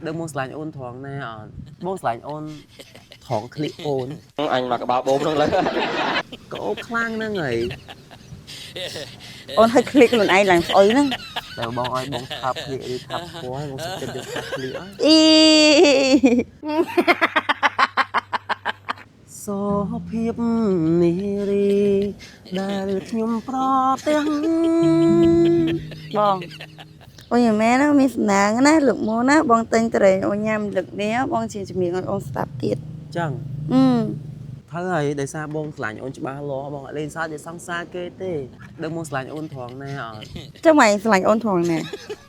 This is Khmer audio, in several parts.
ដឹងមកស្រឡាញ់អូនត្រង់ណាអត់បងស្រឡាញ់អូនត្រង់ក្លៀកអូន អញមកក្បាលបូមហ្នឹងលើ ក៏អូបខ្លាំងហ្នឹងហើយ អូនឲ្យคลิกខ្លួនឯងឡើងស្អុយហ្នឹង តែបងឲ្យបងថាប់ក្លៀកឬថាប់ខ្ពស់បងសុខចិត្តយកថាប់ក្លៀកហើយ អី សភាពនារីដែលខ្ញុំប្រទះ បងអូនយ៉ាងមែនណាមានសំណាងណាលើកមុនណាបងទិញត្រីអូនញ៉ាំលើកនេះបងជាជំនាញឲ្យអូនស្ដាប់ទៀត ចឹង អឺ ត្រូវហើយដោយសារបងស្រឡាញ់អូនច្បាស់លាស់បងអត់លេងសើចដោយសង្សារគេទេដឹងមកស្រឡាញ់អូនត្រង់ណាអត់ ចាំមកស្រឡាញ់អូនត្រង់ណា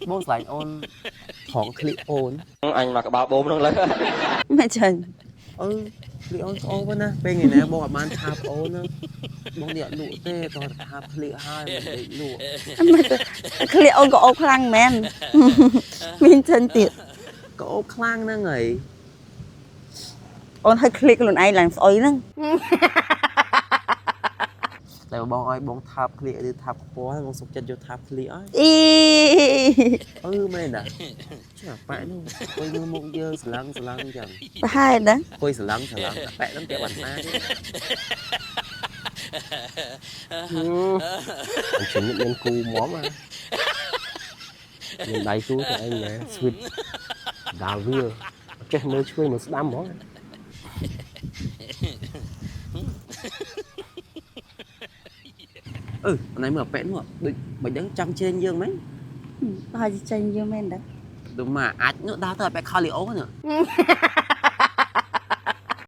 បងស្រឡាញ់អូនត្រង់ក្លៀកអូន អញមកក្បាលបូមហ្នឹងលើ មិនចាញ់ អឺក្លៀកអូនស្អូបណាពេលថ្ងៃណាបងអត់បានថាប់អូនណាបងនេះអត់លក់ទេតោះតែថាប់ក្លៀកហើយមិនដេកលក់ មិនคลิกអូនក៏អូបខ្លាំងមែនមានចាញ់ទៀត ក៏អូបខ្លាំងហ្នឹងហើយ អូនឲ្យคลิกខ្លួនឯងឡើងស្អុយហ្នឹង តែបងឲ្យបងថាប់ក្លៀកឬថាប់ខ្ពស់បងសុខចិត្តយកថាប់ក្លៀកហើយ អី អឺមែនតាចាប៉ែនោះអង្គុយមើលមុខយើងស្រឡឹងស្រឡឹងអញ្ចឹង ប្រហែលណា អង្គុយស្រឡឹងស្រឡឹងតែប៉ែហ្នឹងពាក់បន្តាទេ អញ្ចឹងមានគូមមមានដៃគូតែឯងណា sweet ដាល់វាចេះមើលឆ្វេងមើលស្ដាំហ្មង អឺអណៃមើលប៉ែនោះដូចមិនដឹងចង់ជេងយើងមែន ប្រហែលជាចាញ់យើងមែនដែរ ដូចមកអាចនោះដើរទៅឲ្យប៉ែខលីអូនោះ